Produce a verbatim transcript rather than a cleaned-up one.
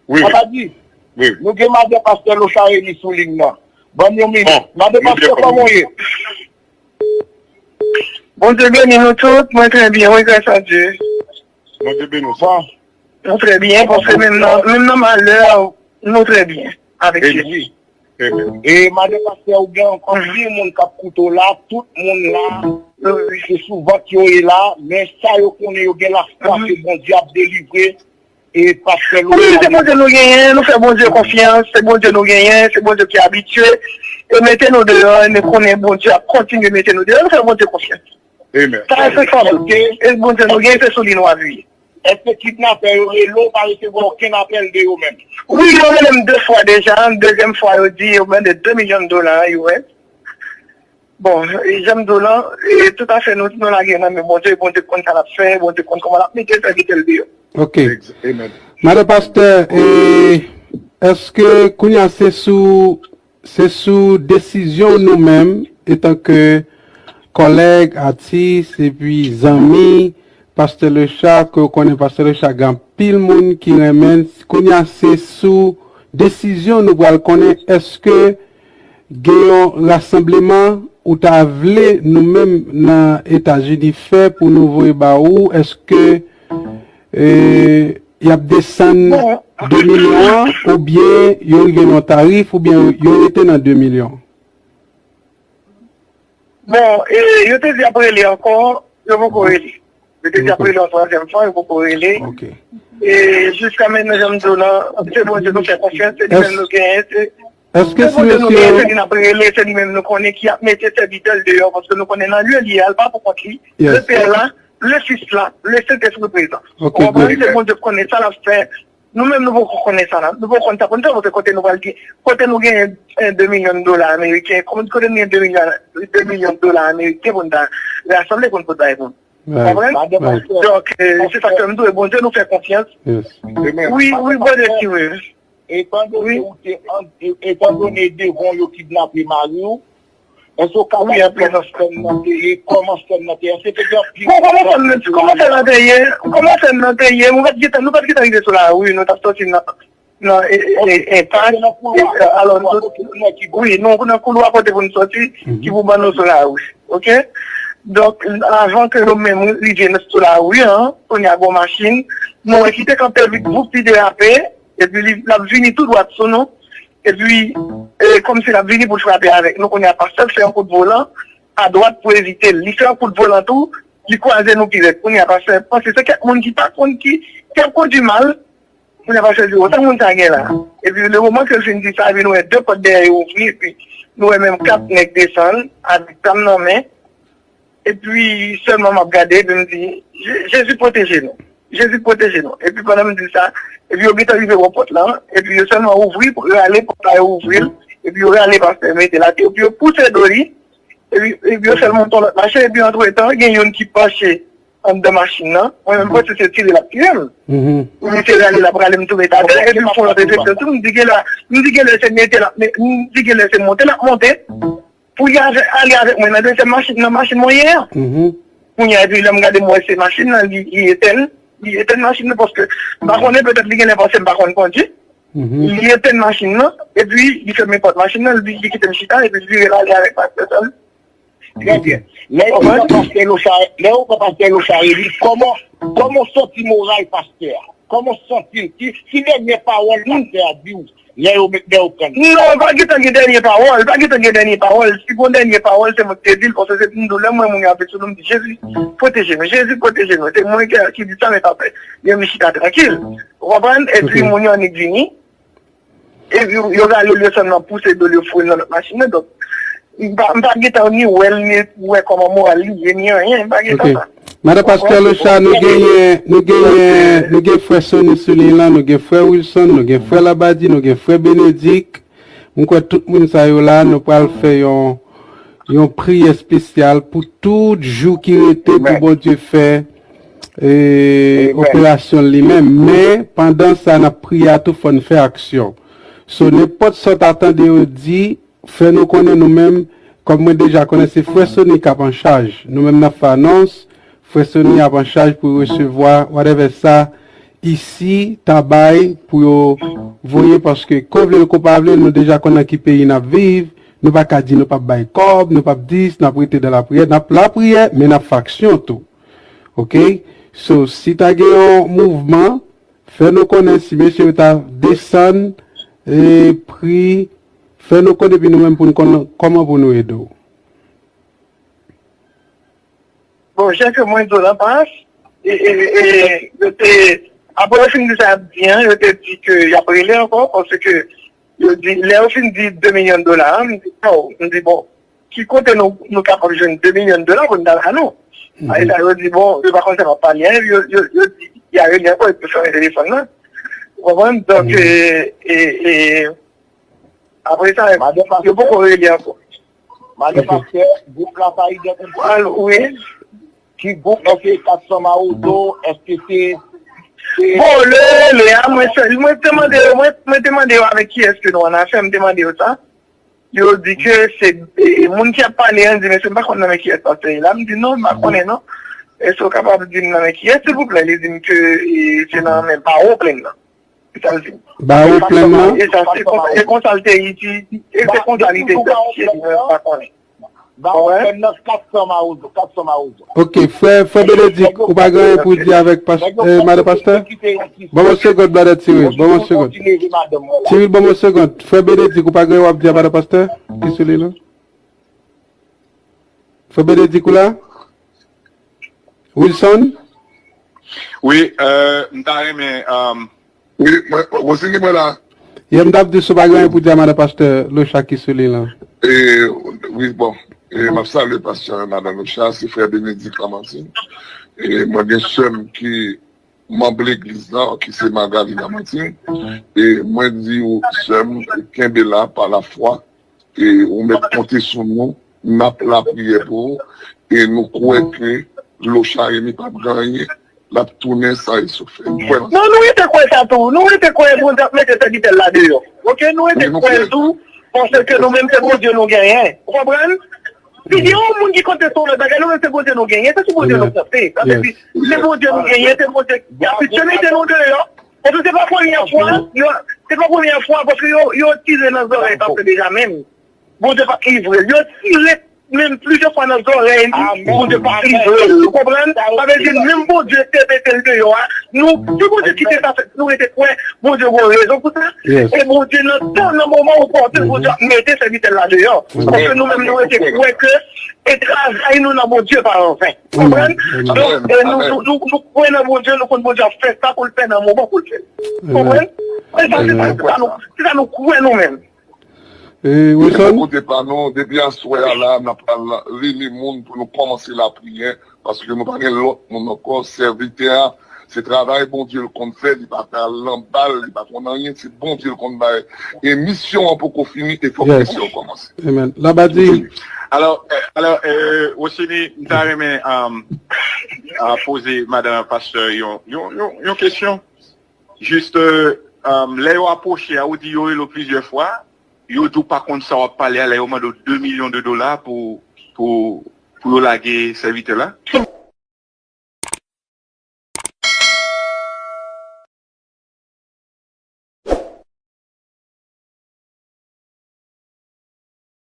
Wi. Papa di, wi, nou gen madan pastè Lochard Élie sou liy nan. Ban m yon minit. Bon, madan pastè, kòman w ye? Bondye beni nou tout. Mwen trè byen, wi, gras a Dye. Bondye beni w. Bon. Nou trè byen, paske menm nan, menm nan malè, nou trè byen avèk Jezi. Amen. E madan pastè, ou gen anpil moun k ap koute w la, tout moun la, se sou vant yo ye la, men sa yo konnen, yo gen lafwa ke Bondye ap delivre, e pastè Louis. Wi, se Bondye nou genyen, nou fè Bondye konfyans, se Bondye nou genyen, se Bondye ki abitye, e mete nou deyò, e nou konnen Bondye ap kontinye mete nou deyò, nou fè Bondye konfyans. Amen. Sa se sa nou ye. E Bondye nou gen, se sou li nou apiye. Èske kidnapè yo rele w, pa resevwa okenn apèl de yo menm? Wi, yo rele m de fwa deja. Dezyèm fwa, yo di yo mande de milyon dola U S. Bon, e jan m di w lan, e tout afè nou, nou lage nan men Bondye, Bondye konn sa l ap fè, Bondye konn kòman l ap mete sèvitè l deyò. Ok. Madan pastè, e èske kounye a se sou Se sou desizyon nou menm, etanke kòlèg, atis, epi zanmi, pastè Lochard, ke w konnen pastè Lochard, gen anpil moun ki renmen l. Kounye a, se sou desizyon nou pral konnen èske gen yon rasanbleman ou ta vle nou menm nan Etazini fè pou nou voye ba ou, èske e, y ap desann de milyon an, oubyen yo rive nan yon tarif, oubyen yo rete nan de milyon? Bon, e, yo te di y ap rele ankò, yo poko rele. Yo te di y ap rele yon twazyèm fwa, yo poko rele. E jiska mentnan, jan m di w lan, se Bondye nou fè konfyans, se li menm nou genyen, se Èske si mesye yo... Se li n ap rele, se li menm nou konnen ki ap mete sèvitè l deyò, paske nou konnen nan lye li ye a, l pa pou kont li. Le Pè la, le Fis la, le Sentespri prezan. Ou konprann? Se Bondye k konnen sa l ap fè. Nou menm, nou poko konnen sa la. Nou poko konn sa pou n fè, paske kote nou pral gen, kote nou genyen de milyon dola ameriken, kote nou gen de milyon, de milyon dola ameriken pou n ta rasanble pou n pot bay moun. Ou konprann? Donk, se sa k fè m di w, Bondye nou fè konfyans. Wi, wi, Bondye ki wi. Etandone ou te an, etandone devan yo kidnape mari w, èske w ka bay prezans sèn nan te ye, kòman sèn nan te ye, èske te gen anpil... Bon, kòman sèn nan, kòman sèn nan te ye, kòman sèn nan te ye, nou pa t gentan, nou pa t gentan rive sou lari, nou t ap sòti nan, nan, e, e, enpas, alò, wi, nou nan koulwa kote pou n sòti, ki pou ban nou sou lari, oke? Donk, avan ke nou menm rive sou lari an, kounye a gon machin, nou wè ki te kanpe vit, voup, li derape, epi li, l ap vini tou dwat sou nou. Epi, e, kòmsi l ap vini pou l frape avèk nou. Kounye a, pastè l fè yon kout volan adwat pou evite l. Li fè yon kout volan tou, li kwaze nou pi rèd. Kounye a, pastè panse se kèk moun ki pa konn ki, ki ap kondui mal. Kounye a, pastè di, "O, sa moun sa gen la?" Epi, le moman ke l fin di sa, epi nou wè de pòt dèyè yo ouvri, epi nou wè menm kat nèg desann, avèk zam nan men. Epi sèlman m ap gade, epi m di, "Je-, Jezi pwoteje nou. Jezi pwoteje nou." Epi pandan m di sa, epi yo gentan rive bò pòt la, epi yo sèlman ouvri, rale pòt la, yo ouvri l, epi yo rale pastè mete l atè, epi yo pouse do li, epi, epi yo fè l monte yon lòt machin, epi antretan, gen youn ki panche anndan machin nan, mwen menm panse se tire l ap tire m. Epi se rale l ap rale m tou mete atè, epi l fè yon lòt efeksyon tou, m di, "Genlè, m di genlè se mete l ap me-, m di genlè se monte l ap monte." Pou li ale avèk mwen nan dezyèm machin, nan machin mwen ye a. Kounye a, epi lè m gade, m wè se machin nan, li, li etèn, li etèn machin nan, paske m pa konnen, petèt li genlè panse m pa konn kondui. Li etèn machin nan, epi li fèmen pòt machin nan, li, li kite m chita, epi li vire l ale avèk pastè sa. Trè byen. Lè yo pran pastè Lochard, lè yo pran pastè Lochard Élie, kòman, kòman w santi moral pastè a? Kòman w santi l? Ki, ki dènyè pawòl pastè a di w? Lè yo met, lè yo pran li. Non, pa gentan gen dènye pawòl, pa gentan gen dènye pawòl. Si gon dènye pawòl, se mwen ki te di l, paske se pou m di w, lè m wè moun yo ap vin sou nou, m di, "Jezi, pwoteje nou, Jezi, pwoteje nou." Se mwen ki, ki di sa, men pa fè. Yo vin chita trankil. Ou konprann? Epi moun yo annik vini. Epi yo rale l, yo sèlman pouse do l, yo foure l nan lòt machin nan. Donk, m pa, m pa gentan ni wè l, ni wè kòman moral li ye, ni anyen. M pa gentan sa. Madan Pastè Lochard, nou genyen, nou genyen, nou gen frè Sony sou liy lan, nou gen frè Wilson, nou gen frè Labadi, nou gen frè Benedik. M kwè tout moun sa yo la, nou pral fè yon, yon priyè espesyal pou tout jou ki rete pou Bondye fè, e, operasyon li menm. Men, pandan sa, n ap priye a tou, fò n fè aksyon. So, nenpòt sa w ta tande yo di, fè nou konnen nou menm, kòm mwen deja konnen se frè Sony k ap an chaj. Nou menm n ap fè anons, frè Sony ap an chaj pou resevwa whatever sa isi ta bay pou yo voye, paske ko vle l ko pa vle l, nou deja konn nan ki peyi n ap viv. Nou pa ka di nou p ap bay kòb, nou p ap dis, n ap rete nan lapriyè, n ap lapriyè, men n ap fè aksyon tou. Oke? So, si ta gen yon mouvman, fè nou konnen si mesye yo ta desann e, pri, fè nou konnen, epi nou menm pou n konn kòman pou nou ede w. Bon, jan ke mwen di w lan pas, e, e, e, yo te, apre yo fin di sa y ap di an, yo te di ke y ap rele ankò, paske yo di, lè yo fin di de milyon dola an, m di, oh, m di, bon, ki kote nou, nou kapab jwenn de milyon dola pou n ta ba nou? Apre sa, yo di, bon, yo pa konn sa y ap pale an, yo, yo, yo di, y a rele ankò, epi yo fèmen telefòn nan. Ou konprann? Donk, e, e, e, apre sa, yo poko rele ankò. Madan Pastè, gwoup la pa idantifye. Al, wi. Ki gwoup? Èske se kat san Mawozo? Èske se. Bon, le, le a, mwen sèl, mwen te mande yo, mwen, mwen te mande yo avèk kiyès ke nou an afè, m te mande yo sa. Yo di ke se e, moun ki ap pale an di, mesye, m pa konn nan men kiyès pastè ye la. M di, non, m pa konnen, non. Èske w kapab di m nan men kiyès, silvouplè? Li di m ke e, se nan men Bawo Plenn nan. Bawo Plenn nan? E sa, se konsa, se konsa l te iti, e se konsa li te idantifye li, mwen pa konnen. Bawo Plenn nan, kat san Mawozo, kat san Mawozo. Ok, frè, frè Benedik, ou pa gen anyen pou di avèk pas, eh, madan pastè? Ban mwen segond, brother Cyril, ban mwen segond. Cyril, ban mwen segond. Frè Benedik, ou pa gen anyen w ap di a madan pastè? Ki sou li la? Frè Benedik, ou la? Wilson? Wi, euh, m ta renmen. Euh, Wi, mwen, Rosini, mwen la. Yeah, m t ap di si w pa gen anyen pou di a madan pastè Locha ki sou li lan. E, wi, bon. E, m ap salye pastè madan Locha, se frè Benedik Lamantin. E, mwen gen sè m ki manm legliz lan, ki se Magali Lamantin. E, mwen di w, sè m, kenbe la pa lafwa. E ou mèt konte sou nou, n ap lapriyè pou ou, e nou kwè ke Locha Remy p ap gen anyen, l ap tounen san esofè. Nou kwè nan sa. Non, nou rete kwè sa tou. Nou rete kwè Bondye ap mete sèvitè l la deyò. Oke, nou rete kwè l tou, paske nou menm se Bondye nou genyen. Ou konprann? Si gen yon moun ki konte sou lòt bagay, nou menm se Bondye nou genyen, se sou Bondye nou konte. Sa vle di, se Bondye nou genyen, se Bondye ki abitye mete nou deyò. Paske se pa premyè fwa, yo, se pa premyè fwa, paske yo, yo tire nan zòrèy pastè Benjamin. Bondye pa livre l. Yo tire menm plizyè fwa nan zòrèy li, Bondye pa livre l. Ou konprann? Sa vle di, menm Bondye te mete l deyò a, nou, si Bondye kite sa fèt, nou rete kwè, Bondye gen rezon pou sa. E Bondye nan tan, nan moman opòtin, Bondye ap mete sèvitè l la deyò. Paske nou menm, nou rete kwè ke e travay nou nan Bondye pa anven. Ou konprann? Donk, e nou, nou, nou, nou kwè nan Bondye, nou konn Bondye ap fè sa pou l fè nan moman pou l fè l. Ou konprann? E sa, se sa, se sa nou, se sa nou kwè nou menm. E, Wilson? Kote pa nou, depi aswè a la, n ap pral rele moun pou nou kòmanse lapriyè, paske nou pa gen lòt moun ankò. Sèvitè a, se travay Bondye l konn fè, li pa ka al nan bal, li pa konn anyen, se Bondye l konn bay. E misyon an poko fini, e fòk misyon an kòmanse. Amen. Labadi. Alò, alò, Rosini, m ta renmen poze madan pastè yon, yon, yon, yon kesyon. Jis, lè yo apwoche a, ou di yo rele w plizyè fwa, yo di w pa konn sa w ap pale a, lè yo mande w de milyon de dola pou, pou, pou yo lage sèvitè la.